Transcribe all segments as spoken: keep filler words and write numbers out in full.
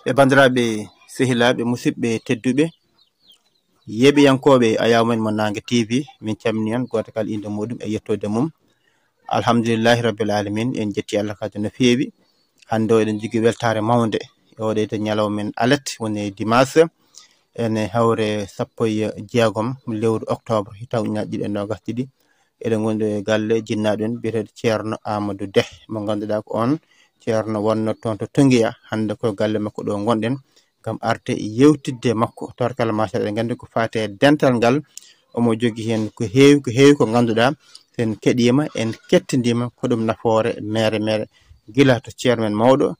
E banndiraaɓe, sehilaaɓe, musidɓe tedduɓe, yeeɓiyankooɓe Ayaawo Men mo Naange T V, min calminii on, gooto kala innde muuɗum e yettoode mum. Alhamdulillahi Rabbil Aalamiin, en njetti Allah kadi no feewi. Hannde o eɗen njogii weltaare mawnde e oɗo ete ñalawma men alet, woni dimanche, ene hawre sappo e jeegom lewru octobre, hitaande ujunaaji ɗiɗi e noogas ɗiɗi. Eɗen ngondi e galle jinnaaɗo en biyeteeɗo Ceerno Amadou Deh, mo ngannduɗaa ko on Ceerno wonno toon to Tongiya. Hannde ko galle makko ɗo ngonɗen ngam arde yewtidde makko. Tabarkalla, machallah, eɗen nganndi ko faati e dental ngal, omo jogi heen ko heewi, ko heewi ko ngannduɗaa, so en keɗiima, en kettindiima, ko ɗum nafoore meere meere, gila to ceerno men mawɗo,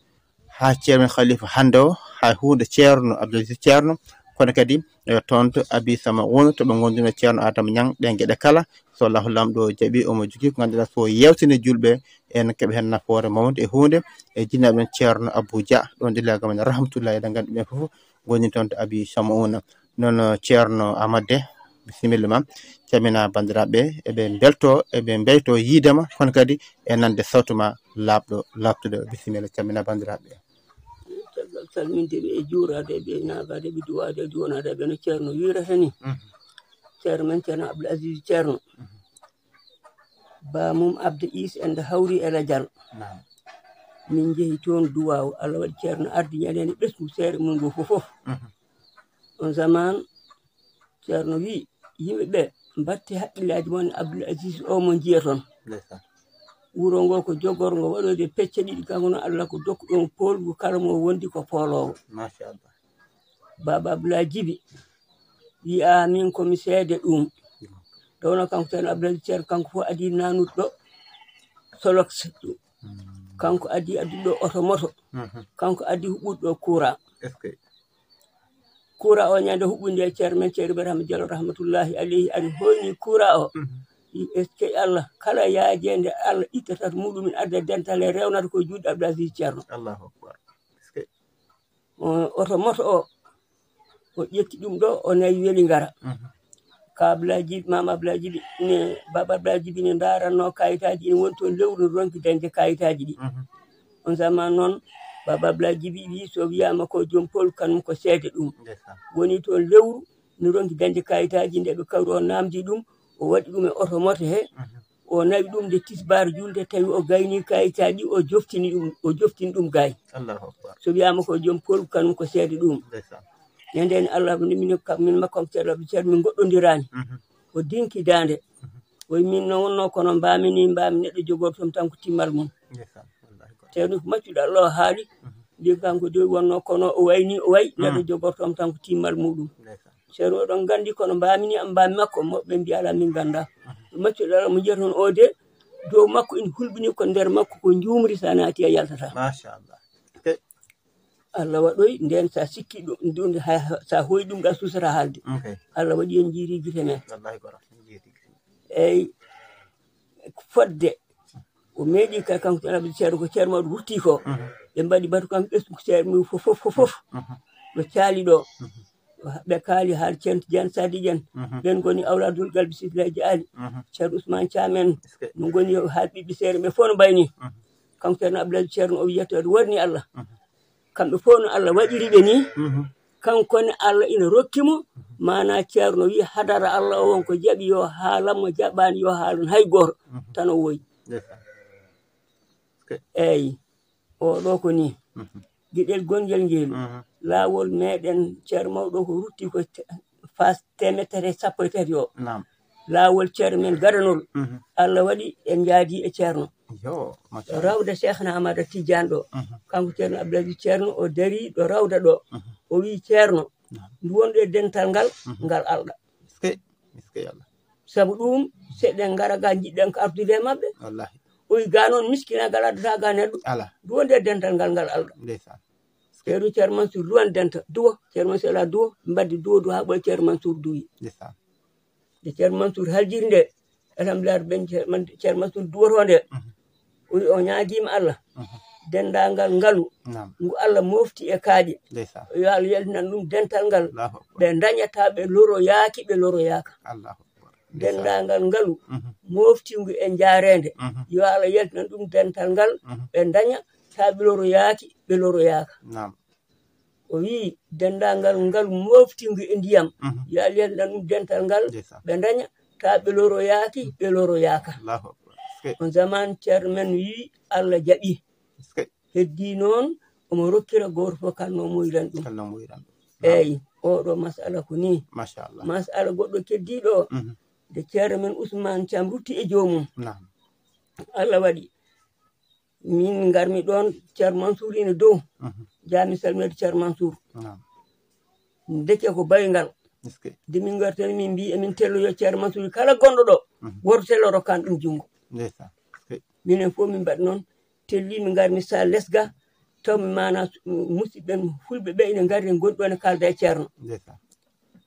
haa ceerno men Khalifa hannde o, haa huunde Ceerno Abdou Aziz Ceerno, kono kadi, e, toon to Abi Sama Wona, to ɓe ngondino Ceerno Adama Ñang, ɗeen geɗe kala, so Allahu Laamɗo jaɓi, omo jogii ko ngannduɗaa, so yewtini julɓe, en keɓa heen nafoore mawnde e huunde, e jinnaaɓe men Ceerno Abou Dia, ɗoon Dillaaga Men, rahmatullahi, eɗen nganndi ɓeen fof ngoni toon to Abi Sama Wona. Noon, Ceerno Amadou Deh, bisimilla ma, calmina banndiraaɓe, eɓe mbelto, eɓe mbeyto yiide ma, kono kadi e nande sawtu ma laaɓɗo, laaɓtuɗo, bisimilla, calmina banndiraaɓe. Caggal salmindeɓe e juuradeɓe e ñaagadeɓe duwadeɓe duwanadeɓe no Ceerno wiirata ni. Mhm. Ceerno men Ceerno Abdoul Aziz Ceerno. Mhm. Ba mum Abdou Is en da hawri e Ladial. Naam. Min jehi toon duwaaw, Allah waɗi Ceerno ardi ñande ɓesngu seere mum ngo fof fof. Mhm. On zaman Ceerno wi yimɓe ɓe, mbatte haqqillaaji mon e Abdoul Aziz o mo njiyaton. Ndeysaan. Wuro ngo ko jogorngo waɗoyde pecce ɗiɗi, kanko noon Allah ko dokkuɗo mo poolgu, kala mo wondi ko pooloowo. Machallah. Baaba Abdoulaye Jibi wi'a min ko mi seede ɗum. Ɗowno kanko Ceerno Abdoulaye Ceerno, kanko fof adii nanuɗo ɗo Solox. Hmm. Kanko adii adduɗo oto moto. Mhm. Kanko adii huɓɓuɗo courant. Est-ce que? Courant o ñande huɓɓunde e Ceerno men Ceerno Ibrahima Diallo rahmatullahi alayhi ari hoyni courant o. Mhm. Wi, est-ce que Allah, kala yaajeende Allah ittata muɗum min adda dental e rewnata ko juuɗe Abdou Aziz Ceerno. Allahu Akbar. Est-ce que? O, oto moto o, o ƴetti ɗum ɗo, o nawi Welingara. Mhm. Ka Abdoulaye Jibi, Mama Abdoulaye Jibi, ne, Baba Abdoulaye Jibi ne ndaranno kayitaaji, ene woni toon lewru, ne ronki dañde kayitaaji ɗi. Mhm. On zaman noon, Baba Abdoulaye Jibi wi, so wiyaama ko joom pol, kanum ko seede ɗum. Ndeysaan. Woni toon lewru, ne ronki dañde kayitaaji, nde ɓe kawri o namdi ɗum, o waɗi ɗum e oto moto he, mhm, o nawi ɗum nde tisbaar julde, tawi o gayni kayitaaji, o joftini ɗum, o joftini ɗum gaay. Allahu Akbar. So wiyaama ko joom pol, kanum ko seede ɗum. Ndeysaan. Ñande en Allah, min, min, min makko, Ceerno Abdou Ceerno, min ngoɗɗondiraani. Mhm. O dinki daande. Mhm. O wi min no wonno kono mbaami ni, mbaami neɗɗo jogorto mi tan ko timmal mum. Ndeysaan. Wallaahi ko. Ceerno ko maccuɗo Allah o haali. Mhm. Mbi kanko de wonno kono o wayni o way, mhm, neɗɗo jogorto mi tan ko timmal muɗum. Ndeysaan. Ceerno oɗon nganndi kono mbaami ni am mbaami makko, moɓɓe mbi alaa min ngannda. Mhm. Maccuɗo Allah mo njiyata on o de, dow makko ina hulɓini ko nder makko ko njuumri, so a naati a yaltata. Machallah. Ke- Allah waɗoy ndeen, so a sikki ɗum, ɗum, ha, ha, so a hoyi ɗum ɗa suusata haalde. Ok. Allah waɗi en njiiri gite men. Wallaahi ko rak, en njiiri gite men. Eyi, fodde, o meeɗi ka, kanko Ceerno Abdou Ceerno, ko Ceerno Mawɗo rutti ko. Mhm. Ɓe mbaɗi batu kam ɓesngu Ceerno mum fof, fof, fof, fof. Mhm. Ɗo caali ɗo. Mhm. Ɓe kaali haal Ceerno Tijaan Sadi Ƴen. Mhm. Ɓen ngoni awlaadul Galbi Sifilaaji Ali. Mhm. Ceerno Usmaan Caam en. Est-ce que? No ngoni yo haal ɓiɓɓe seeɗa ɓe fof no mbayni. Mhm. Kanko Ceerno Abdoulaye Ceerno o wiyata o warni Allah. Mhm. Kamɓe fof no Allah waɗiri ɓe ni. Mhm. Kanko ne Allah ina rokki mo. Mhm. Maana Ceerno wi hadara Allah o won ko jaɓi yo haalan mo, jaɓaani yo haalan hay gooto. Mhm. Tan o woyi. Ndeysaan. Ke- Eyi. O ɗo ko ni. Mhm. Geɗel gongel ngel. Mhm. Laawol meɗen Ceerno Mawɗo ko rutti ko te-, fas temettere sappo e tati o. Naam. Laawol Ceerno men gadanol. Mhm. Allah waɗi en njaadi e Ceerno. Yo, machallah. Rawda Cheikhna Amada Tidiane ɗo. Mhm. Kanko Ceerno Abdoulaye Ceerno o dari ɗo rawda ɗo. Mhm. O wi Ceerno, naam, ndu wonɗo e dental ngal, mhm, ngal alɗa. Est-ce que, est-ce que Allah? Sabu ɗum, seɗen ngara ga, njiɗɗen ko ardude e maɓɓe. Wallahi. O wi ga noon, miskinagal addata ga neɗɗo. Ala. Ndu wonɗo e dental ngal, ngal alɗa. Ndeysaan. Ceerno Ceerno Mansour luwan denta, duwo, Ceerno Mansour ala duwo, mbaddi duwo, duwo haa ɓooy Ceerno Mansour duwi. Ndeysaan. Nde Ceerno Mansour haljiri nde, alhamdulillah, ben Ceerno Man-, Ceerno Mansour duwoto nde, mhm, o wi o ñaagiima Allah, mhm, denndaangal ngalu, naam, ngu Allah mofti e kaaƴe. Ndeysaan. Yo Allah yaltinan ɗum dental ngal. Allahu Akbar. Ɓe ndañata, ɓe loroyaaki, ɓe loroyaaka. Allahu Akbar. Ndeysaan. Denndaangal ngalu, mhm, moftingu e njaareende. Mhm. Yo Allah yaltinan ɗum dental ngal, mhm, ɓe ndaña, taa ɓe loroyaaki, ɓe loroyaaka. Naam. O wii denndaangal ngal mooftingu e ndiyam, mhm, yo Allah yaltinan ɗum dental ngal, ndeysaan, ɓe ndaña, taa ɓe loroyaaki, ɓe loroyaaka. Allahu akbar. Eskey. On zaman ceerno men wii Allah jaɓi. Eskey. Heddii noon, omo rokkira gooto fof kal no moyiran ɗum. Kal no moyiran ɗum. Eeyi, oɗo masala ko nii. Machallah. Masala goɗɗo keddiiɗo o, mhm, nde ceerno men Ousmane Thiam rutti e joomum. Naam. Allah waɗi min ngarmi ɗoon, Ceerno Mansour ina dow. Mhm. Jaami salminde Ceerno Mansour. Naam. Ndeke ko bayngal. Eskey. Nde min ngartani, min mbii emin telloyo Ceerno Mansour, kala gonɗo ɗo, mhm, woto telloro kan ɗum junngo. Ndeysaan. Eskey. Minen fof min mbaɗi noon, telli min ngarmi Saal Lesga, taw mi maana musidɓe men fulɓe ɓe ina ngari, ngoni ɗoon e kaalda e Ceerno. Ndeysaan.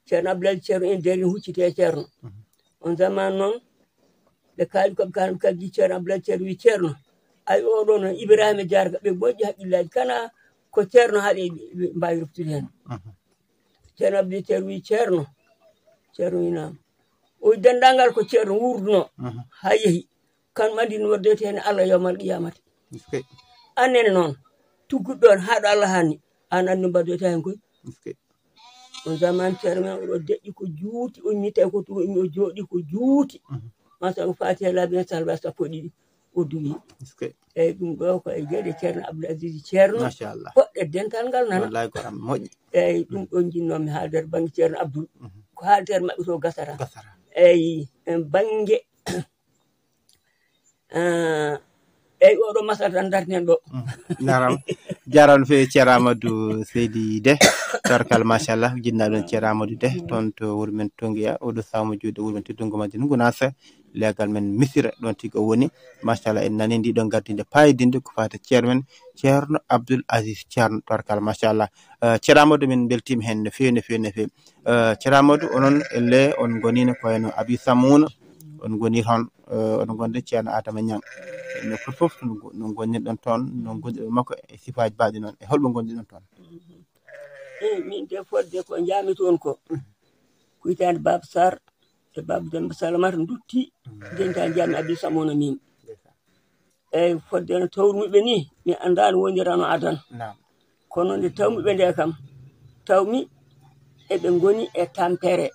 Ceerno Abdoulaye Ceerno en daari, hucciti e Ceerno. Mhm. On zaman noon, ɓe kaali ko ɓe kaali, ɓe kaldi Ceerno Abdoulaye Ceerno, wii Ceerno, ay oɗo noon Ibrahima Jarga, ɓe moƴƴi haqqillaaji, kana ko Ceerno haɗi ɓe mbaawi ruftude heen. Mhm. Ceerno Abdoulaye Ceerno wii Ceerno, Ceerno wii naam. O wii denndaangal ko Ceerno wuurduno, mhm, haa yehi, kan mandi no waddete heen Allah yawmal qiyamati. Eskey. Annene noon, tugguɗo ɗoon haa ɗo Allah hanni, aan anndi no mbaɗoyta heen koy. Eskey. On zaman ceerno men oɗo deƴƴi ko juuti, o immi tawi ko tun o immi, o jooɗi ko juuti. Mhm. Masalan, Fatiha laabi en salwa sappo e ɗiɗi, o duwi. Eskey. Eeyi, ɗum ɗo ko e geɗe Ceerno Abdoul Aziz Ceerno. Machallah. Poɗɗe dental ngal nana. Wallahi ko am moƴƴi. Eeyi, ɗum ɗo njinnoomi haalde bannge Ceerno Abdoul. Mhm. Ko haalde maɓɓe to gasata. Gasata. Eeyi, en bannge Ah, eyi, oɗo masal tan darten ɗo. Njaram. Jaram fe Ceerno Amadou Seydi Deh. Tabarkalla, machallah, jinnaaɗo on Ceerno Amadou Deh, toon to wuro men Tongiya, oɗo sawmo juuɗe wuro men teddungo Madina Gunaas, leegal men Misira, ɗoon tigi o woni. Machallah, en nani ndi ɗon gardinde paydinde ko faati Ceerno men, Ceerno Abdoul Aziz Ceerno, tabarkalla, machallah. Eh, Ceerno Amadou, min mbeltiima heen no feewi, no feewi, no feewi. Eh, Ceerno Amadou, onon elle on ngoniino ko wayno Abi Samuuna, on ngoni toon, eh, on ngonde Ceerno Adama Ñaŋ. No fof fof no ngo-, no ngonirɗon toon, no ngonirɗon makko e sifaaji baɗɗi noon, e holɓe ngonirɗon toon? Eh, min de fodde ko njaami toon ko, ko hitaande Baaba Sarr e Baaba Demba Salamata ndutti, ndenta njaami Abi Samuuna min. Eeyi, fodde no tawrumiɓe ni, mi anndaa no wonirano adan. Naam. Kono nde tawmiɓe nde kam, tawmi eɓe ngoni e tampere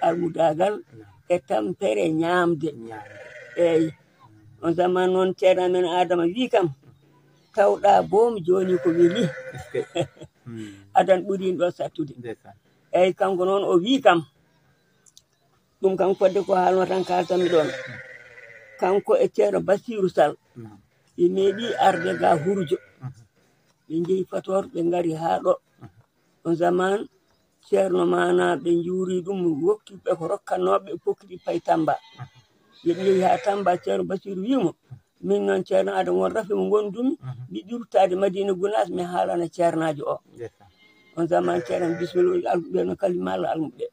almudaagal, naam, e tampere ñaamde. Ñaamde. Eeyi. On zaman noon, Ceerno men Adama wii kam, "Tawɗaa boom, jooni ko weli." Eskey. Hmm. Adan ɓuri ɗo sattude. Ndeysaan. Eeyi, kanko noon o wii kam, ɗum kam fodde ko haalno tan kaaltanmi ɗoon. Kanko e Ceerno Basiiru Sal, naam, ɓe meeɗi arde ga Hurujo. Mhm. Ɓe njehi Fatoor, ɓe ngari haa ɗo. Mhm. On zaman, Ceerno maana ɓe njuuri ɗum, wokki ɓe ko rokkannooɓe, ɓe pokki ɗi payi Tamba. Mhm. Ɓe njehi haa Tamba, Ceerno Basiiru wii mo, "Min noon Ceerno Adama, won rafi mo ngondumi, mhm, mi yiɗi ruttaade Madina Gunaas, mi haalana ceernaajo o." Ndeysaan. On zaman Ceerno, "Bisimilla, almuɓɓe no kadi malla almuɓɓe."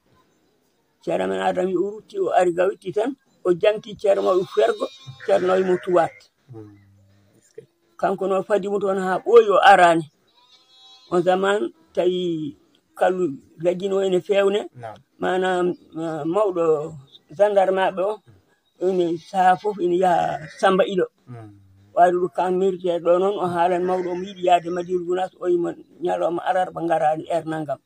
Ceerno men Adama o rutti, o ari ga witti tan, o janti Ceerno Mawɗo Fergo, Ceerno nawi mo tuwaat. Mm. Eskey. Kanko no fadi mo toon haa ɓooyi, o araani. On zaman tawi kallu lajjino ene feewne. Naam. Maanaam, eh, mawɗo gendarme ɓe o, ene sahaa fof ene yaha Samba Ido. Mm. O ari ɗo kan mirte ɗo noon, o haalan mawɗo omo yiɗi yahde Madina Gunaas, o yimo ñalawma alarba ngaraani heure nanngam.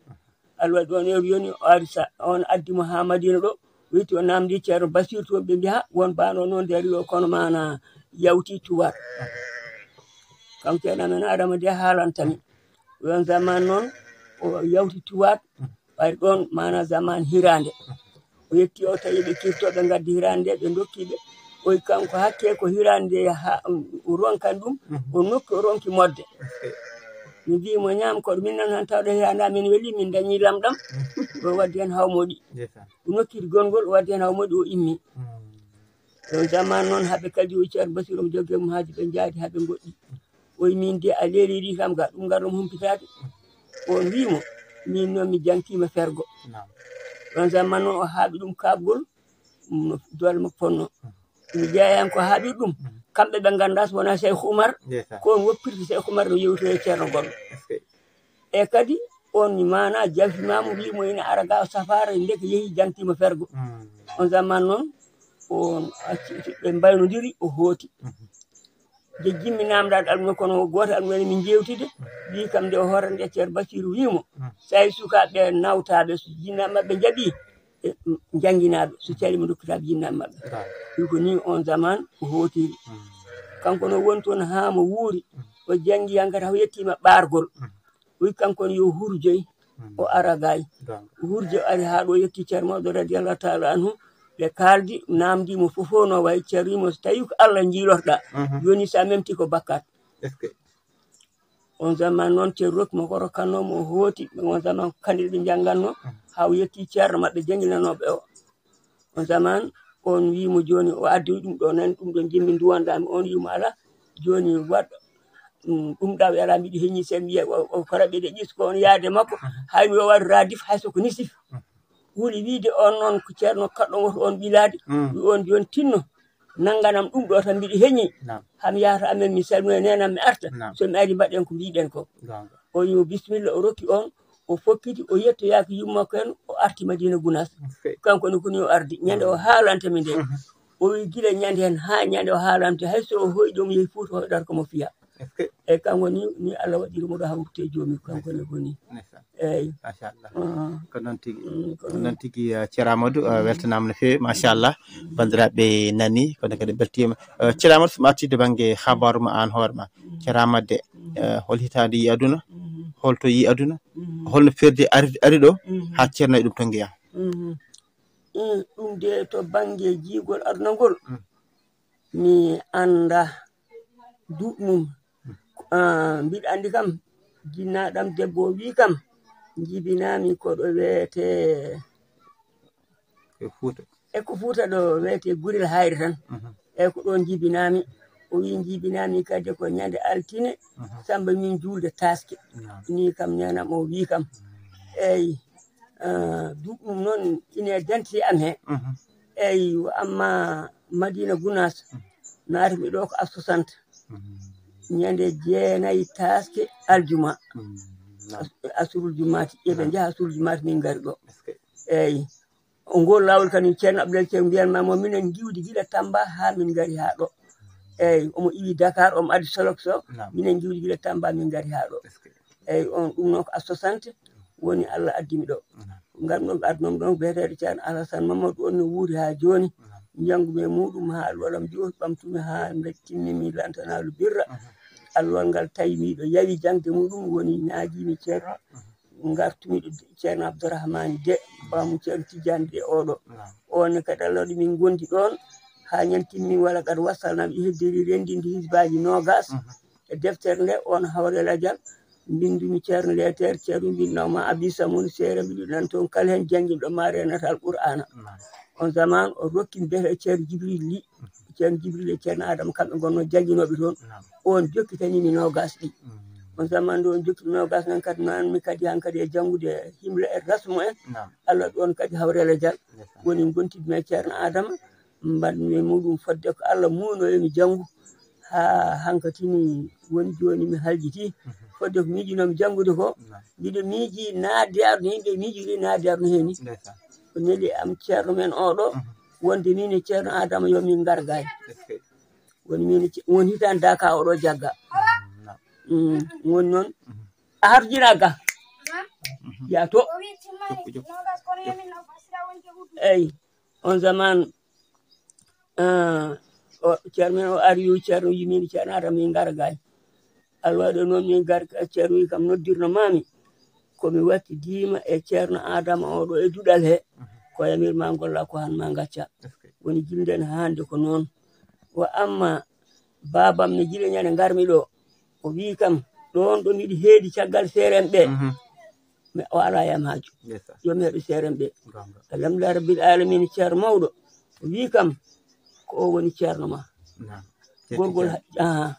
Allah waɗi on heure yoni, o ari sa-, on addi mo haa Madina ɗo, wetti o namdi Ceerno Basiir toon, ɓe mbiya, "Ha, won baano noon dari o, kono maana yawti tuwat." Kam Ceerno men Adama de haalantami. On zaman noon, o yawti tuwat, ɓay ɗoon maana zaman hiraande. O yetti o tawi ɓe kirto, ɓe ngaddi hiraande nde, ɓe ndokki ɓe. O wi kanko hakke ko hiraande ha, o ronkan ɗum, mhm, o nokki, o ronki modde. Eskey. Mi mbii mo, "Ñaam ko min nan han tawɗo he anda min weli, min dañi lamɗam." Mhm. O waddi hen hawmoɗi. Ndeysaan. O nokkiri gongol, o waddi hen hawmoɗi, o immi. Mm. On zaman noon, haɓe kadi o Ceerno Basiru, omo jogii mo haaji, ɓe njaadi haɓe ngoɗɗi. O wi, "Min de a leeliri kam ga, ɗum ngarɗo mo humpitaade." On wii mo, "Min noon mi jankiima fergo." Naam. On zaman noon o haaɓi ɗum kaɓgol, no doole makko fonnoo. Mi jeeyan ko haaɓi ɗum. Mm. Kamɓe ɓe nganndaa so wonaa Cheikh Oumar, ndeysaan, ko on woppirta Cheikh Oumar no yewtoya ceerno goɗɗo. Eskey. E kadi on maana jafimaama, wii mo ina ara ga o safaara, ndeke yehi jantiima fergo. Mm. On zaman noon, on acci ɓe mbaynodiri, o hooti. Mhm. Nde jimmi namdal almuna kono o gooto almuna min jewtide, wi kam nde o horande Ceerno Basiru wi mo, so tawi sukaaɓe nawtaaɓe, so jinnaɓe maɓɓe njaɓi, e, jannginaaɓe, so cali mo dokkitaaɓe jinnaɓe maɓɓe. Wi ko ni on zaman o hootiri. Kanko no woni toon haa mo wuuri, o janngi hankadi o yettiima ɓaargol. Wi kanko ne yo hurjoy, o ara gaay. O hurjo ari haa ɗo yetti Ceerno Mawɗo radiyallahu taala anhu, ɓe kaaldi, namdi mo fof fof no wayi, Ceerno wi mo, so tawi ko Allah jiilorɗa, joni sa memti ko bakkat. On zaman noon Ceerno rokki mo ko rokkanno mo, o hooti, on zaman ko kanɗe ɓe jannganno, haa o yetti Ceerno maɓɓe jannginanooɓe o. On zaman on wi mo joni o addi ɗum ɗo nan, ɗum ɗo jimmi nduwanɗami, on wi mo ala, joni waɗ, mm, ɗum ɗa wi ala, mbiɗi heñi sen wiya o, o karaɓe de ƴis ko on yaade makko, hay mi o waɗ radif hay so ko nisif. Wuli wiide on noon ko Ceerno kaɗɗo woto on ɓilaade, wi on joni tinno, nannganam ɗum ɗo tan mbiɗi heñi. Ham yahata amen mi salmina nenam mi arta. So mi ari mbaɗen ko mbiɗen ko. O yo bismilla o rokki on, o fokkiti, o yettoyaaki yummakko en, o arti Madina Gunaas. Kanko ne koni o ardi, ñande o haalanta mi nde. O wi gila ñande hen haa ñande o haalante, hay so o hoyɗi omo yehi Fuuta hoyɗata ko mo fiya. Eyyi, kanko ni, ni Allah waɗiri mo ɗo hawrute joomi, kanko ne koni. Eyyi. Machallah. Ko noon tigi. Ko noon tigi, eh, Ceerno Amadou, eh, weltanaama no feewi, machallah. Banndiraaɓe nani, kono kadi beltiima. Eh, Ceerno Amadou, so mi artii to bannge habaaru ma aan hoore ma. Ceerno Amadou de, eh, hol hitaande yi aduna? Holto yi aduna? Holno firde ari, ari ɗo? Haa Ceerno e ɗum to ngiya? Ɗum de to bannge jiigol aduna ngol, mi annda duuɓi mum. Ah, mbiɗa anndi kam, jinnaɗam debbo o wi kam, jibinami ko ɗo weete e Fuuta. E ko Fuuta ɗo weete Gurel Hayre tan. E ko ɗon jibinami. O wi jibinami kadi ko ñande altine, Samba min juulde taske. Ni kam nenam o wi kam. Eyyi, ah, duuɓi mum noon ine denti am he. Eyyi, wa amma Madina Gunaas, naatmi ɗo ko a soixante. Ñande jeenayi taske aljuma. As-, asurul jumaati. Eɓe njaha asurul jumaati, min ngari ɗo. Eyyi. O ngol laawol kadi Ceerno Abdoulaye Ceerno mbiyanma mo minen ngiwdi gila Tamba haa min ngari haa ɗo. Eyyi, omo iwi Dakar, omo addi solok so, minen ngiwdi gila Tamba min ngari haa ɗo. Eyyi, on ɗum noon ko a soixante woni Allah addi mi ɗo. Ngarmi ɗo, addunomi ɗon beeteeɗo Ceerno Alassane Mamadou, on no wuuri haa jooni. Njanngu-mi e muɗum haa alluwal am juuti, ɓamtu-mi haa nde timmi-mi lantanalu birra. Alluwal ngal tawi miɗo yawi jaŋde muɗum, woni ñaagii-mi Ceerno. Ngartu-mi ɗo Ceerno Abdourahmane de, baamu Ceerno Tijjani de oɗo. On ne kadi Allah waɗi min ngondi ɗon haa ñande timmi wala kadi wassalnam e heddori renndinde hizbaaji noogas. E deftere nde, on Hawre Ladial, mbinndumi Ceerno leeter, Ceerno mbinnoo ma Abi Samun Seere, mbiɗo nan toon kala heen jannginɗo ma reenata Alqur'aana. On zaman o rokki mi deftere Ceerno Jibril Li. Ceerno Jibril e Ceerno Adama kamɓe ngonnoo jannginooɓe toon. On jokkitanii mi noogas ɗi. On zaman nde on jokkiti noogas noon kadi, noon mi kadi hankadi e janngude himla e rasmu en. Allah waɗi on kadi Hawre Ladial. Woni ngontidmi e Ceerno Adama. Mbaɗmi e muɗum fodde ko Allah muuyno e mi janngu haa hankatini woni jooni mi haljiti. Fodde ko miijinomi janngude ko, mbiɗo miiji naatde aduna, yimɓe miijori naatde aduna heen ni. Ko neli am Ceerno men oɗo, wonde min e Ceerno Adama yo min ngar gaay. Woni min e Ce-, woni hitaande daka oɗo jagga. Mm, woni noon. A harjina ga. Ya to. Eyyi. On zaman, ah, o, Ceerno men o ari, yo Ceerno yimini Ceerno Adama, min ngara gaay. Allah waɗi noon min ngari ka Ceerno wi kam noddirno mami. Ko mi wattidiima e Ceerno Adama oɗo e duɗal he. Ko yamir ma ngolla ko han ma ngacca. Woni jilden hande ko noon. Wa amma babam ne jila ñande ngarmi ɗo. O wi kam, ɗon ɗo miɗi heedi caggal seeren ɓe. Mi, o ala yam haaju. Yo mi heɓe seeren ɓe. Alhamdulillah Rabbil Alamin, Ceerno mawɗo. O wi kam, ko o woni Ceerno ma. Gorgol ha-, aha.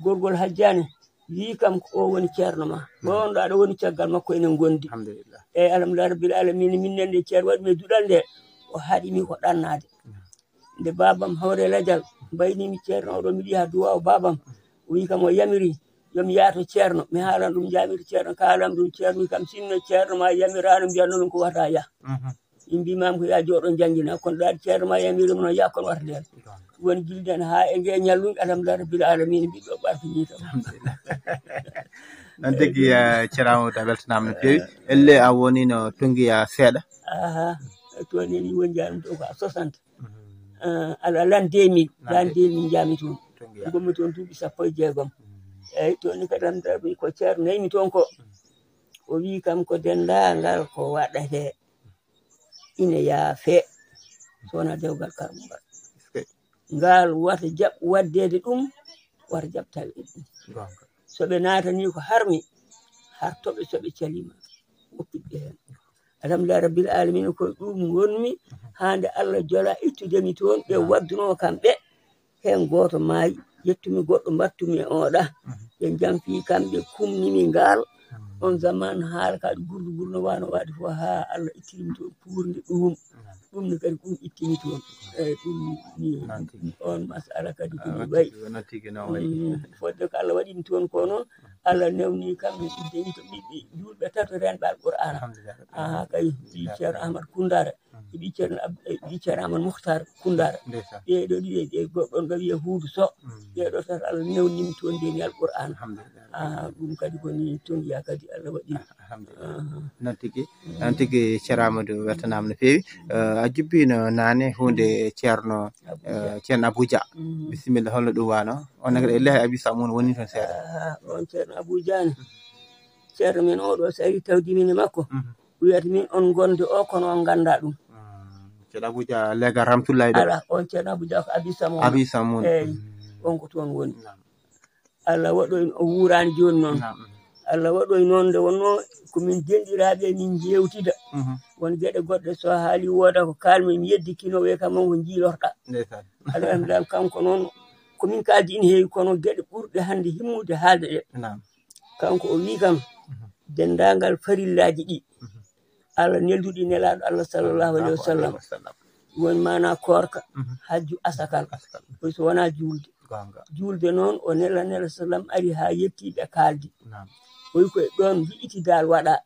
Gorgol hajjane wi kam, ko o woni Ceerno ma. Ɗon ɗo aɗa woni caggal makko enen ngondi. Alhamdulillah. Eyyi, alhamdulillah Rabbil Alamin, min nande Ceerno waɗi mi duɗal nde. O haɗi mi ko ɗannaade. Nde babam Hawre Ladial mbaynimi Ceerno oɗo, miɗo yaha duwaw babam. O wi kam o yamiri, yo mi yaato Ceerno, mi haalan ɗum, jamirɗo Ceerno, kaalam ɗum Ceerno, wi kam sinno Ceerno ma yamirano, mbiyanno ɗum ko wata yah. Ɓe mbi maam ko yaa jooɗo janngina, kono ɗaade ceerno ma yamirude mo noon, yaa kono warta ndeen. Woni gilɗi en haa e ngee ñalluɗi, alhamdulillahi rabbil aalamiina, mbiɗo ɓarfini tan. Noon tigi, eh, Ceerno Amadou, a weltanaama no feewi. Elle a woni no tonngiyaa seeɗa. Aha, toon en woni jaan ɗo ko a soixante. Mhm. Eh, ala l'an deux mille, l'an deux mille njaami toon. Ngonmi toon duuɓi sappo e jeegom. Mhm. Eeyi, toon ni kadi am darmi ko Ceerno naymi toon ko. Mhm. O wii kam ko denndaangal ko waɗetee ina yaafee, so wonaa dewgal karmo ngal. Ngal wata jaɓ waɗdeede ɗum, wata jaɓ taweede ɗum. So ɓe naatanii ko harmi, harto ɓe so ɓe caliima, woppiɗ ɓe heen. Alhamdulillahi rabbil aalamiina, ko ɗum wonmi haa nde Allah jola ittude mi toon, ɓe waddunoo kam ɓe. Heen gooto maayi, ƴettumi goɗɗo, mbattumi e oɗa. Ɓe njamfii kam, ɓe kumnimi ngal. On zaman haala ka ɗi gurdu gurdu no waano waɗde fof, haa Allah ittiri mi toon puurnde ɗum. Ɗum ne kadi ɗum ittimi toon. Eeyi, ɗum ni on masala kadi ko ɗum wayi. Fodde ko Allah waɗi mi toon ko noon, Allah newni kam mi idde mi to ɓiɓɓe juulɓe tato renɓe Alqur'aana. Aha, kay, ɓii Ceerno Ahmad Kundara. Ɓii Ceerno Ab-, ɓii Ceerno Amadou Mouhtar Koundara. Ɓee ɗo ɗiɗo e goɗɗo on ɗo wiyee Huudu Soh. Ɓee ɗo tan Allah newnii mi toon ndeeni Alqur'aana. Ah, ɗum kadi ko nii toon yaa kadi Allah waɗi. Alhamdulillah. Noon tigi, noon tigi Ceerno Amadou weltanaama no feewi. Eh, a jubbiino naane huunde Ceerno, eh, Ceerno Abou Dia. Bisimilla, holno ɗum waano? On nagre e lehe Abi Samoun woni toon seeɗa. Ah, on Ceerno Abou Dia ne. Ceerno men oo ɗo so ari tawdi min e makko. Wiyata min on gonde o kono on ganda ɗum. Ceerno Abuja legal Ramtullahi ɗo. Ala on Ceerno Abuja ko Abi Samoun. Abi Samoun. Eyyi, on ko toon woni. Allah waɗoy o wuurani jooni noon. Allah waɗoy noon nde wonno ko min denɗiraaɓe min jewtida. Won geɗe goɗɗe so haali wooda ko kalmi mi yeddi kino we kam on ko jiilorka. Ndeysaan. Alhamdulillah kanko noon ko min kaldi ina heewi kono geɗe ɓurɗe hannde himmude haalde ɗe. Kanko o wii kam denndaangal farillaaji ɗi Allah nelduɗi nelaaɗo Allah sallallahu alayhi wa sallam. Woni maanaa koorka, hajju, asakal. Koy so wonaa juulde. Juulde noon o nela nela sallam ari haa yetti ɓe kaaldi. Oyi koye ɗoon li'itidaal waɗaa.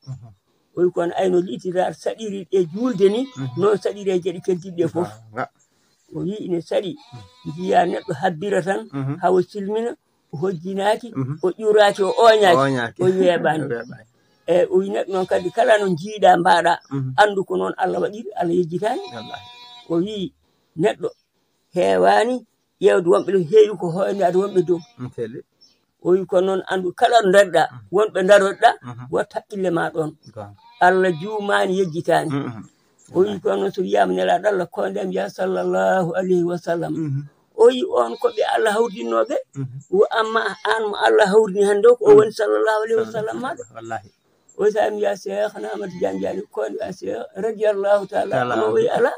Oyi kono ayno li'itidaal saɗiri ɗe juulde ni noon saɗiri e geɗe keddiɗe ɗe fof. O wii ina saɗi njiyaa neɗɗo habbira tan hawa silmina o hojjinaaki, o ƴuuraaki, o ooñaaki, o weeɓaani. Eyi o wii neɗɗo noon kadi kala no njiiɗaa mbaaɗaa anndu ko noon Allah waɗiri, Allah yejjitaani. O wii neɗɗo heewaani ƴeewde wonɓe ɗo heewi ko hoynaade wonɓe dow. O wii ko noon anndu kala ɗo ndaroɗaa wonɓe ndaroɗaa wot haqqille ma ɗoon. Allah juumaani yejjitaani. O wii ko noon so wiyaama nelaaɗo Allah ko ndem wiyaa sallallahu alayhi wa sallam. O wii on ko ɓe Allah hawridinnooɓe. Wo amma aan mo Allah hawrini hannde o ko o woni sallallahu alayhi wa sallam maɗo. O wii so mi wiyaa Cheikh Ahmad Tidiane Diagne ko on wiyaa Cheikh radiyallahu taala anhu o wii ala.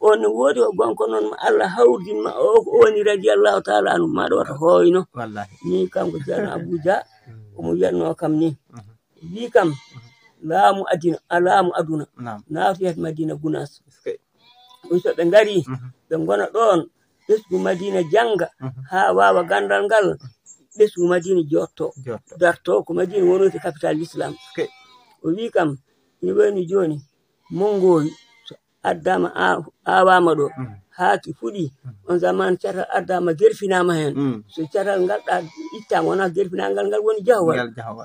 On ne woodi o gonko noon mo Allah hawridin ma o ko o woni radiyallahu taala anhu maɗo wata hooyno. Ni kanko Ceerno Abuja omo wiyatnoo kam ni. Wii kam laamu adina a laamu aduna naatoyat Madina Gunaas. Ɗum so ɓe ngarii ɓe ngona ɗoon ɓesngu Madina jannga haa waawa ganndal ngal. Ɓesngu Madina jotto darto ko Madina wonoti capital l'islam. O wii kam ina wayno jooni monngowi so addaama a- aawaama ɗo haa ki fuɗi on zaman catal addaama gerfinaama heen. So catal ngal ɗa ittaama wonaa gerfinaangal ngal woni jahowal.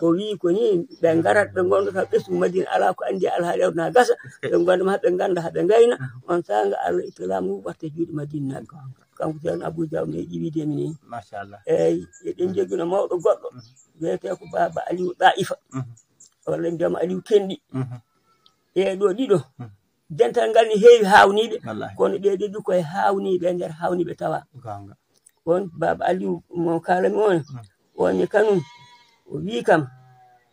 O wii ko nii ɓe ngarat ɓe ngondota ɓesngu Madina alaa ko anndi alhaali aduna gasa. Ɓe ngonda ma ɓe ngannda haa ɓe ngayna. On saanga Allah itta laamu ngu watta juuɗe Madina naaɓe. Kanko Ceerno Abou Diaw nde ƴiwiide mi nii. Machallah. Eeyi eɗen njogino mawɗo goɗɗo wiyetee ko Baaba Aliou Ɗaifa walla mbiyama Aliou Kenɗi. Ɓee ɗo ɗiɗo dental ngal ne heewi haawniiɓe. Kono ɓee ɗiɗo koye haawniiɓe e nder haawniiɓe tawa. On Baaba Aliou mo kaalami on on e kanum o wii kam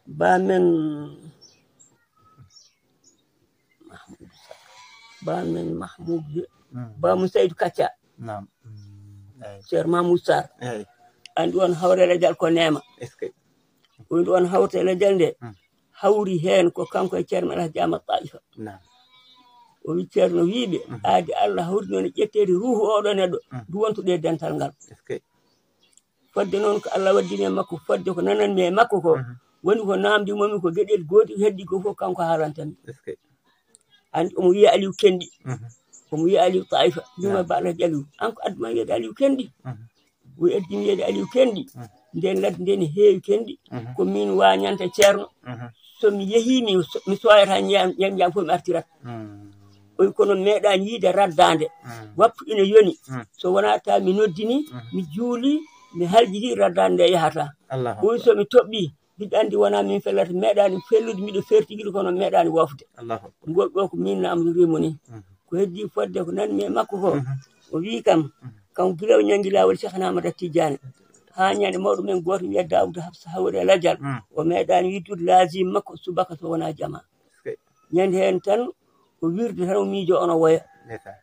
ba men ba men Mahmoud ba mo Saydou Kacca. Ceer Mahmoud Sarr. Anndi on hawre lajal ko neema. Woni on hawte lajal nde hawri heen ko kanko e ceerno Alhaji Amat Taifa. O wi ceerno wiiɓe aadi Allah hawri noon e ƴetteede ruuhu oɗo neɗɗo ndu wontude e dental ngal. Fodde noon ko Allah waddini e makko fodde ko nananmi e makko ko woni ko namdi momi ko geɗel gooti heddi ko fof kanko haalantami. Andi omo wiya Aliou Kendi. Omo wiya Aliou Taifa. Yuma ba Alhaji Aliou. An ko addu ma wiyede Aliou Kendi. O addi mi wiyede Aliou Kendi. Nden ladde nde ne heewi kendi. Ko min wañanta ceerno. So mi yehi mi so- mi soyata ñam ñam fof mi artirat. Oy kono meeɗani yiide raddande. Wappu ina yoni. So wona ta mi noddini, mi juuli, mi haljiti raddande nde yahata. Oy so mi toɓɓi, mbiɗa andi wona min fellata, meeɗani fellude, mbiɗo fertigiri kono meeɗani wofde. Ngol ɗo ko min namdori mo ni. Ko heddi fodde ko nanmi e makko ko, o wi kam, kam gila o ñangi lawol Cheikh Ahmada Tidiane. Ha ñande mawɗo men goto wiya Daouda Hafsa Hawre Ladial. O meeɗani widdude lazim makko subaka so wona jama. Ñande hen tan o wirde tan o miijo ono woya.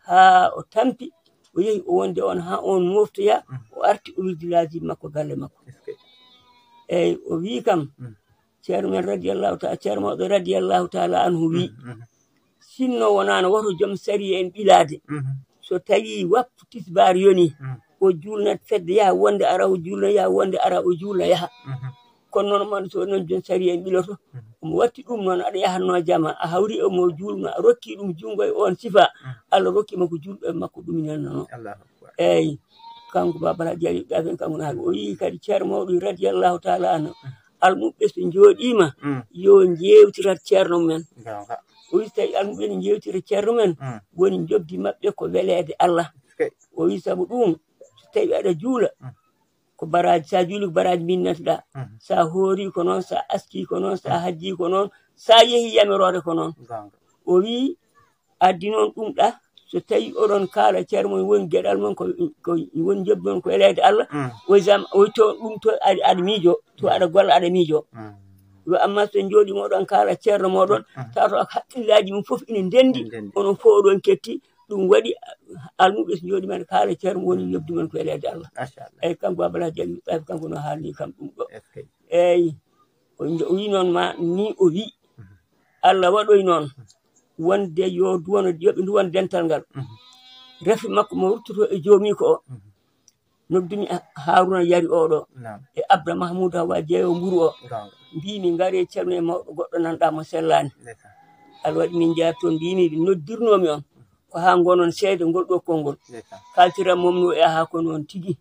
Ha o tampi, o yehi o wonde on ha on moftoya, o arti o wirdi lazim makko galle makko. Eyyi, o wi kam, ceerno men radiyallahu taala, ceerno mawɗo radiyallahu taala anhu wi, sinno wonano woto joom sariya en ɓilade, so tawi wappu tisbar yoni, o julnat fedde yaha wonde ara, o julna yaha wonde ara, o julna yaha. Kono noon man so noon joom sariya en ɓiloto, omo watti ɗum noon, aɗa yahatno jama, a hawri omo julno, a rokki ɗum junngo e on sifa, Allah rokki mo ko julɗo e makko ɗum nannono. Eyyi, kanko Baba Alhaji Aliou Dafen kanko na o yii kadi ceerno mawɗo radiyallahu taala anhu, almuɓɓe so njooɗima, yo njeewtirat ceerno mumen. O wi so tawi almuɓɓe ne njeewtira ceerno mumen, woni njobdi maɓɓe ko weleede Allah. O wi sabu ɗum, so tawi aɗa juula, ko baraji, sa juuli ko baraji minnatoɗa, sa hoori ko noon, sa aski ko noon, sa hajji ko noon, sa yeehi yamirore ko noon. O wi addi noon ɗum ɗa, so tawi oɗon kaala ceerno mon woni geɗal mon ko ko woni jobbi mon ko eleede Allah. O zam o to ɗum to aɗa aɗa miijo, to aɗa golla aɗa miijo. Yo amma so jooɗi moɗon kaala ceerno moɗon, tawa to haqqillaji mum fof ina ndendi, onon fof oɗon ketti. Ɗum waɗi almuɓe so jooɗi men kaala ceerno woni yobdi men ko eleede Allah. Eyyi, kanko Baba Alhaji Aliou Taif kanko no haalni kam ɗum ɗo. Eyyi, o wi noon ma ni o wi, Allah waɗoy noon wonde yo duwano, yoɓe duwan dental ngal. Rafi makko mo ruttoto e joomiiko o, noddumi Haruna Yari oɗo e Abda Mahmoud Hawa jeeyo mburu o. Mbimi ngare ceerno e mawɗo goɗɗo nanɗa mo sellani. Allah waɗi min jeeya toon, mbimi ɓe noddirnomi on ko ha gonon seede ngol ɗo konngol. Kaltiran momno e aha ko noon tigi.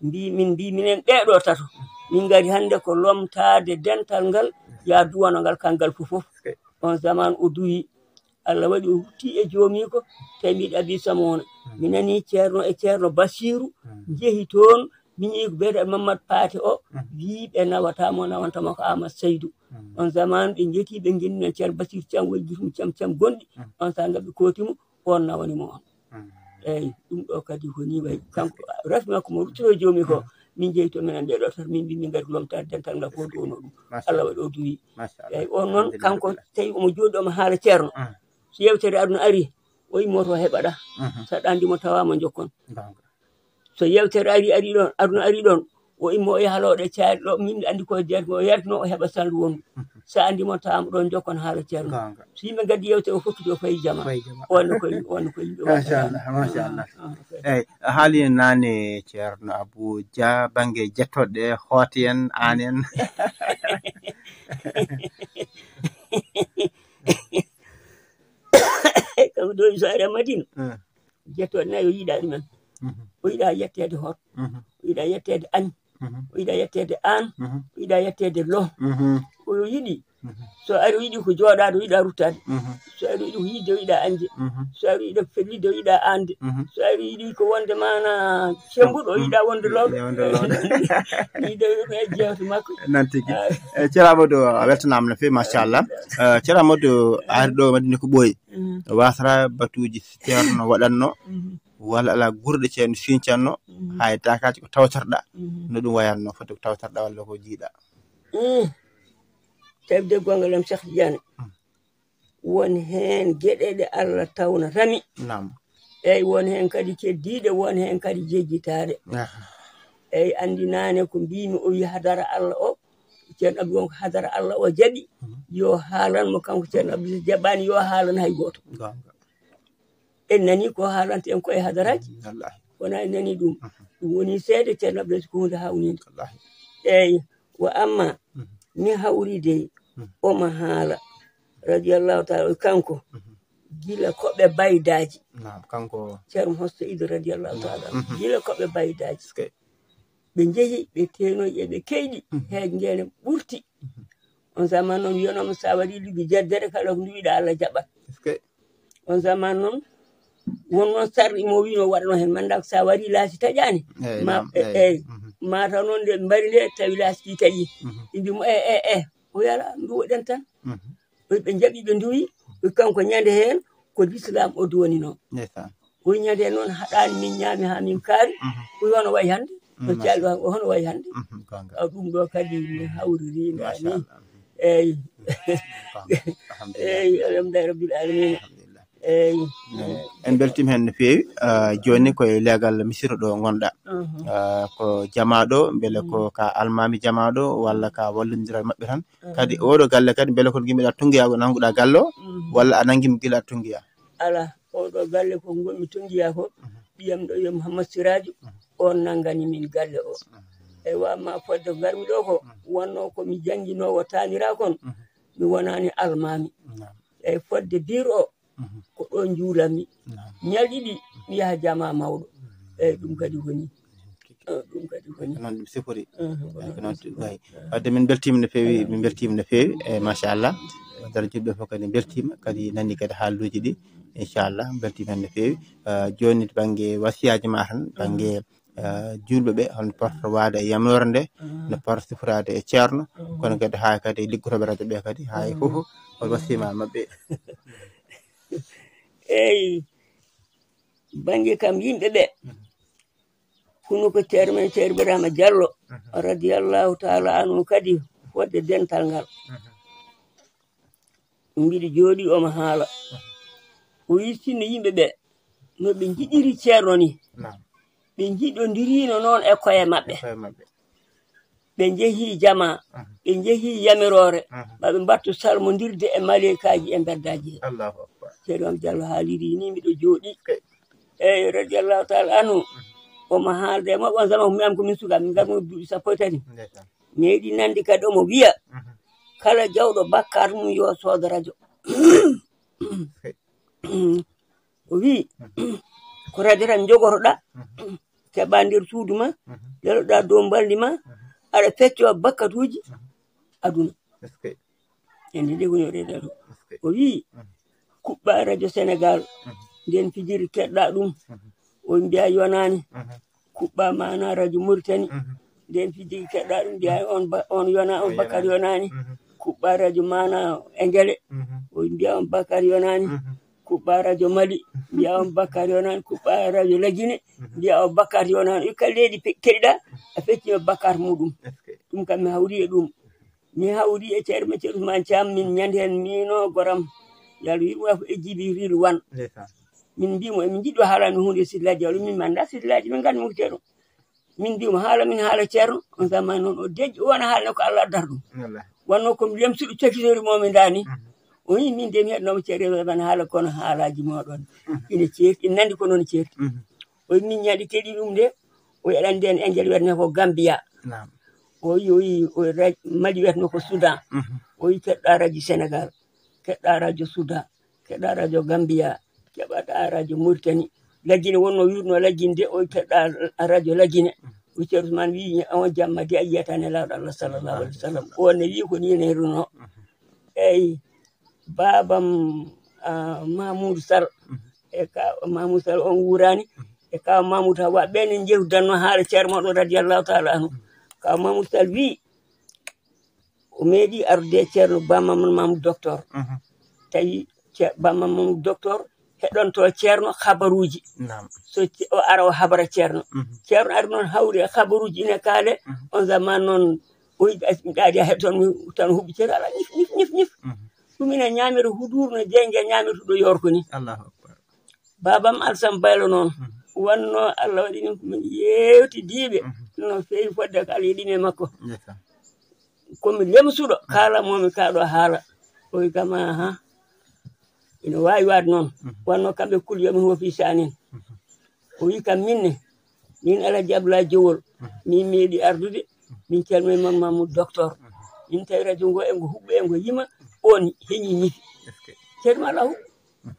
Mbi min mbi minen ɓeɗo tato min ngari hannde ko lomtaade dental ngal, ya duwano ngal kangal fof fof. On zaman o duwi, Allah waɗi o rutti e joomiiko, tawi mbiɗa abi samona. Mi nani ceerno e ceerno Basiru njehi toon, miñi ko biyete Mamadou Paate o, wii ɓe nawata mo, nawanta mo ko Amadou Saydou. On zaman ɓe njetti ɓe ngenni men ceerno Basiru Cam, woni jutum Cam Cam gonɗi. On sanga ɓe kooti mo, on nawani mo on. Eyyi, ɗum ɗo kadi ko ni wayi. Kanko rafi makko mo ruttoto joomi ko, min jeyi to minen ɓeɗo tan min mbi min ngari lomtaade dental ngal fof duwono ɗum. Allah waɗi o duwi. Eyyi, on noon kanko tawi omo jooɗi omo haala ceerno. So yewtere aduna ari, o immoto heɓaɗa. Saɗa andi mo tawama jokkon. So yewtere ari, ari ɗon, aduna ari ɗon, o immo o yaha looɗe caari ɗo, min andi ko jeeto, o yartino o heɓa salndu wondu. Sa andi mo tawama ɗon jokkon haala ceerno. So yimɓe gaddi yewtere o fokkiti o fayi jama. Wonno koye, wonno koye yimɓe waɗa. Machallah, machallah. Eyyi, a haali naane ceerno Abou Dia, bangge jettoɗe, hooti en, aan en. Kanko ɗo so ari Madina. Jettoɗe nayi o yiɗa ɗumen. O yiɗa yetteede hoto. O yiɗa yetteede añ. O yiɗa yetteede aan. O yiɗa yetteede lo. O yiɗi. So ari o yiɗi ko jooɗaade, o yiɗa ruttaade. So ari o yiɗi ko yiɗde, o yiɗa añde. So ari o yiɗa ko fellitde, o yiɗa aande. So ari o yiɗi ko wonde mana cembuɗo, o yiɗa wonde looɗo. Yiɗa ɗum e jeewte makko. Nan tigi. Eyyi, ceerno Amadou, a weltanaama no feewi, machallah. Eyyi, ceerno Amadou, a ari ɗo Madina ko ɓooyi. Wasata batuuji ceerno waɗanno. Walla ala gurɗe ceerno sincanno, hay dakaji ko tawtorɗa. No ɗum wayatno, foti ko tawtorɗa walla ko jiiɗa? Tawi de gongal am Cheikh Tidiane, won heen geɗe ɗe Allah tawnatami. Nam. Eyyi, won heen kadi keddiiɗe, won heen kadi jejjitaaɗe. Eyyi, anndi naane ko mbimi o wi hadara Allah o, ceerno Abdou won ko hadara Allah o jaɓi, yo haalan mo kanko ceerno Abdou jaɓani yo haalan hay gooto. En nani ko haalanta en ko e hadaraji. Wona en nani ɗum. Ɗum woni seede ceerno Abdou ko hunde hawnide. Eyyi, wa amma mi hawride omo haala radiyallahu taala o kanko. Gila ko ɓe baydaaji. Naam, kanko. Ceerno Hosto Ido radiyallahu taala anhu. Mhm. Gila ko ɓe baydaaji. Ɓe njehi, ɓe teenoyi e ɓe keyɗi, mhm, heej ngeene ɓurti. Mhm. On zaman noon wiyanooma, so a waɗi lebbi jeddere kala ko nduwiɗa Allah jaɓat. On zaman noon, won noon sarɗi mo wino waɗano heen, manda ko so a waɗi laasi taƴaani. Eey, ma, naam, e, eey. Eey, mhm. Mataw noon nde mbari nde tawi laasi ɗi taƴi. Mhm. Ɓe mbi mo, e, e, e, o yala nduwoɗen tan. Mhm. Ɓe, ɓe njaɓi, ɓe nduwi, ɓe kanko ñande heen ko l'islam o duwanino. Ndeysaan. Oy ñande noon haɗaani min ñaami haa min kaari. Mhm. Oy hono wayi hannde? No calɗo hono wayi hannde? Mhm, gonga. Aw ɗum ɗo kadi mi hawriri nda ni. Machallah. Eyi. Gonga. Alhamdulillah. Eyi, alhamdulillahi rabbil alamin. Alhamdulillah. Eyi. Eyi. En mbeltiima heen no feewi. Ah, jooni ko e leegal Misira ɗo ngonɗa. Mhm. Ah, ko jamaaɗo, mbele ko ka almaami jamaaɗo walla ka wallondiral maɓɓe tan. Mhm. Kadi oɗo galle kadi mbele ko gimmiɗa tungiya ko nannguɗa galle o, mhm, walla a nanngimo gila tungiya? Ala, oɗo galle ko ngonmi tungiya ko, mhm, ɓiyam ɗo yo Mouhammad Siraju, mhm, on nanngani min galle o. Mhm. Ewa, ma fodde ko ngarmi ɗo ko, mhm, wonno ko mi jannginoowo taanira kon, mhm, mi wonaani almaami. Naam. Eyi, fodde biir o, mhm, ko ɗo njuulammi. Naam. Ñalɗi ɗi, mi yaha jama mawɗo. Mhm. Eyi, ɗum kadi woni. Mhm. Eyi, ɗum kadi woni. Ko noon ɗum sifori. Mhm, ko noon ɗum sifori. Eyi. Wadde min mbeltiima no feewi, min mbeltiima no feewi. Eyi, machallah. Dara juɗɓe fof kadi mbeltiima, kadi nani kadi haaluuji ɗi. Inchallah, mbeltiima heen no feewi. Eh, jooni to bannge wasiyaaji ma tan, bannge, eh, juulɓe ɓe, hono porto waade e yamnoore nde, mhm, no porto siforaade e ceerno, mhm, kono kadi haa kadi liggotooɓe radio ɓe kadi, haa e, mhm, fof, hol wasiyama maɓɓe? Eyi, bannge kam yimɓe ɓe, mhm, kono ko ceerno men Ceerno Ibrahima Diallo, mhm, radiyallahu taala anhu kadi fodde dental ngal. Mhm. Mbiɗo jooɗi omo haala. O yirtino yimɓe ɓe no ɓe njiɗiri ceerno ni. Naam. Ɓe njiɗondirino noon e koye maɓɓe. E koye maɓɓe. Ɓe njehi jama, mhm, ɓe njehi yamiroore, mhm, ma ɓe mbattu salmondirde e maleykaaji e mbeddaaji he. Allahu akbar. Ceerno Diallo haaliri ni, mbiɗo jooɗi. Kay. Eyi, radiyallahu taala anhu, mhm, omo haalde e maɓɓe on zaman, ko min ko min suka, min ngarmi duuɓi sappo e tati. Ndeysaan. Meeɗi nande kadi omo wiya, mhm, kala jawɗo bakkaat mum yo soodo radio. O wii, mhm, ko radio tan njogotoɗaa, mhm, keɓaa nder suudu ma, mhm, leloɗaa dow mbaldi ma, mhm, aɗa feccoo bakkatuuji, mhm, aduna. Est-ce que? Ende de woni o reedaa ɗum. Est-ce que? O wii, mhm, kuɓɓaa radio Sénégal, mhm, nden fijiri keɗɗaa ɗum. Mhm. O mbiya yonaani. Mhm. Kuɓɓaa maana radio Mauritanie. Mhm. Nden fijiri keɗɗaa ɗum, mbiya on ba-, on yona, on, on bakkat yonaani. Yonaani. Mhm. Kuɓɓaa radio maana Engele. Mhm. O mbiya on bakkat yonaani. Mhm. Kuɓɓaa radio Mali, mbiya on bakkat yonaani. Kuɓɓaa radio Lagine, mhm, mbiya on bakkat yonaani. Kala leydi pe-, keɗiɗaa, a feccima bakkat muɗum. Est-ce que? Ɗum kam mi hawri e ɗum. Mi hawri e ceerno men Ceerno Ousmane Thiam, min ñande heen miino goram. Yalla yurmo e Jibril Wan. Ndeysaan. Min mbii mo, emin njiɗi o haalani huunde Sidi Laaji Awlo, min manda Sidi Laaji, min nganndi mo ko ceerno. Min mbii mo, haala min haala ceerno, on zaman noon o deƴƴi, o wona haalne ko Allah addata ɗum. Wallahi. Wonno ko mi lemsuɗo cakitori mo mi ndaani. Mhm. O yii min de mi heɗnoomo ceerno, bana haala kono haalaaji mooɗon. Mhm. Ina ceerti, ina nanndi ko noon ceerti. Mhm. O yii min ñande keɗi ɗum de, o yeɗan nden engel wiyatnoo ko Gambia. Naam. O yi, o yi, o ra-, Mali wiyatnoo ko Soudan. Mhm. O yi keɗɗa radio Sénégal, keɗɗa radio Soudan, keɗɗa radio Gambia, keɗɗa radio Mauritanie. Lagine wonno wirno Lagine de, o yi keɗɗa radio Lagine. Mhm. O Ceerno Ousmane wi, on jamma de a yiyata Nelaaɗo Allah sallallahu alaihi wasallam. O ne wi ko ni ne runo. Mhm. Eyi, baabam, ah, Mamoudou Sall. Mhm. E ka Mamoudou Sall on wurani. Mhm. E ka Mamoudou Hawa ɓen en jewdanno haala ceerno moɗon radiyallahu taala anhu. Mhm. Ka Mamoudou Sall wi, o meeɗi arde ceerno Bamam Mamoudou Docteur. Mhm. Tawi ce-, Bamam Mamoudou Docteur heɗonto ceerno habaruuji. Naam. So ce-, o ara o habara ceerno. Mhm. Ceerno ari noon hawri e habaruuji ina kaale. Mhm. On zaman noon o yiɗi as-, mi ɗaadi a heɗoton mi tan huɓɓi ceerno ala ñif, ñif, ñif, ñif. Mhm. Ɗum ina ñaamira huduur no jeynge ñaamirta ɗo yorko ni. Allahu akbar. Baabam Alsan Baylo noon, mhm, wonno Allah waɗi min ko min yeewtidiiɓe, mhm, no feewi fodde ko Allah yiɗi min e makko. Ndeysaan. Ko mi lemsuɗo, mhm, kaala mo mi kaaɗo haala. O wi kam, aha, ina waawi waade noon. Mhm. Wonno kamɓe kul yo min huwa fii saanin. Mhm. O wi kam min ne, min Alhaji Abdoulaye Jowol, mhm, min meeɗi ardude, mhm, min calmini Mam-, Mamoudou Docteur. Mhm. Min tawi radio ngo e ngo huɓɓa e ngo yima, on heñi ñifi. Est-ce que? Ceerno Mamadou Aw. Mhm.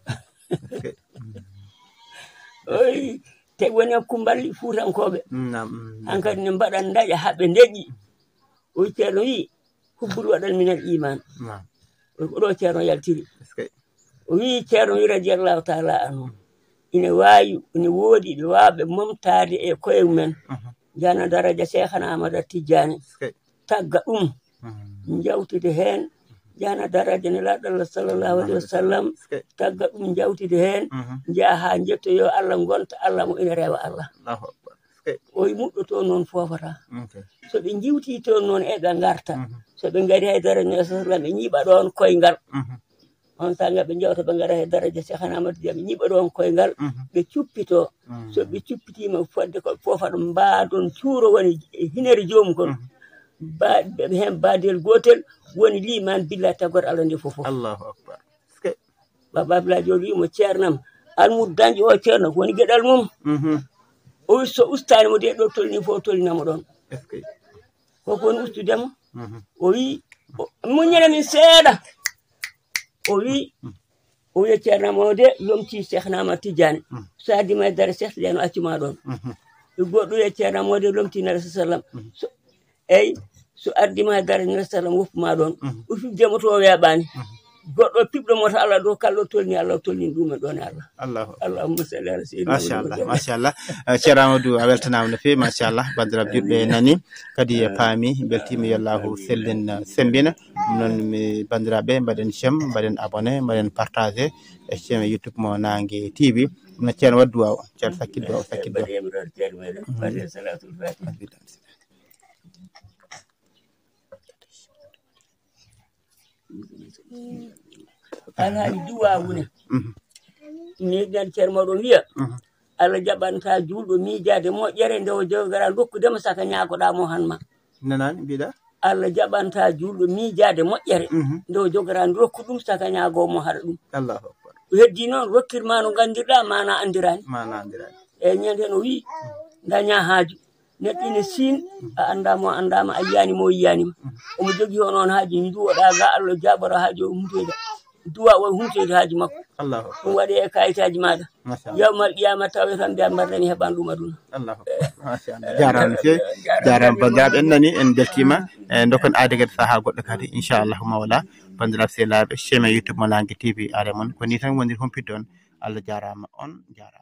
Oy, te woni kumballi fuutankooɓe. Naam. Hankadi ne mbaɗan ndaƴa haa ɓe ndeƴƴi. Oy, Ceerno wi, hubbul waɗan minal iman. Naam. Oy, ko ɗo Ceerno yaltiri. O wi, Ceerno wi radiyallahu taala anhu, ine waawi, ine woodi ɓe waawɓe momtaade e koye mumen. Jana daraja Seekhana Ahmada Tijjaani. Tagga ɗum, njawtide heen, jana daraja Nelaaɗo Allah sallallahu alaihi wasallam, tagga ɗum, njawtide heen, njaha haa njettoyo Allah, ngonta Allah mo ina rewa Allah. Allahu Akbar. Oy, muɗɗo toon noon foofata. So ɓe njiwti toon noon, eɓe ngarta. So ɓe ngari hay daraja Nelaaɗo sallallahu alaihi wasallam, ɓe ñiiɓa ɗoon koyngal. On saanga ɓe njawta, ɓe ngara he daraja Seekhana Ahmad Tijjaani, ɓe ñiiɓa ɗoon koyngal, ɓe cuppito. So ɓe cuppitiima fodde ko foofata mbaadon cuuro woni e hinere joomum kon. Ba-, ɓe heen baadel gootel woni liimaan billa tagor Allah nde fof fof. Allahu Akbar. Baba Abdoulaye Diop wi mo, "Ceernam, almuudo dañƴo o, Ceerno, ko woni geɗal mum?" O wi, "So ustaani mo de ɗo tolni fof, tolnina mo ɗoon." Koko woni ustudemo. O wi, o, "Muññere min seeɗa." O wi, o wi, "Ceerno Maodo de lomti Seekhana Ahmad Tijjaani. So addi ma e daraja Seekh Tijjaani, o accu ma ɗoon." E goɗɗo wi, "Ceerno Maodo de lomti Nelaaɗo sallam. So, eyi, so addi ma e daraja Nelaaɗo sallam, woppu ma ɗoon." O fi jemo to weeɓaani. Goɗɗo piɓɗo mo to Allah ɗo, kalɗo tolni Allah, o tolni ɗum e ɗoon e Allah. Allahu Akbar. Allahumma salli ala sayyidina Machallah, Muhammad. Machallah. Eh, Ceerno Amadou, a weltanaama no feewi, machallah. Banndiraaɓe juulɓe nani, kadi e paami, beltiima, yo Allahu sellin, eh, semmbina. Ɗum noon, mi banndiraaɓe, mbaɗen j'aime, mbaɗen abonné, mbaɗen partagé e chaîne YouTube mo Naange T V. No Ceerno waɗi duwaaw, Ceerno sakkit duwaaw, sakkit duwaaw. Alhaji duwaawu ne. Ni dan Ceerno mawɗo wiya, Allah jaɓanta juulɗo miijaade moƴƴere nde o jogora, ndokkudema saka ñaagoɗaa mo han ma. Nanaani mbiɗa? Allah jaɓanta juulɗo miijaade moƴƴere nde o jogora, ndokku ɗum saka ñaago mo haɗa ɗum. Allahu Akbar. Ko heddi noon, rokkirma no nganndirɗaa, ma na anndiraani. Ma na anndiraani. E ñande no wi, daña haaju. Neɗɗo ina siin, a anndaa mo, anndaama, a yiyaani mo, yiyaani ma. Omo jogii hono on haaju, nduwoɗaa ga Allah jaabora haaju o, humtoyda. Duwa o, humtoyda haaju makko. Allahu Akbar. Ɗum waɗe e kayitaaji maaɗa. Machallah. Yawmal qiyama tawe tan mbiya mbarnami heɓan ɗum aduna. Allahu Akbar. Machallah. Jaaraama no feewi. Jaaraama banndiraaɓe, en nani, en mbeltiima. E ndokken aade kadi sahaa goɗɗo kadi, inchallahu mawla. Banndiraaɓe sehilaaɓe, chaîne YouTube mo Naange T V are mon. Ko ni tan woniri humpitde on. Allah jaaraama, on jaaraama.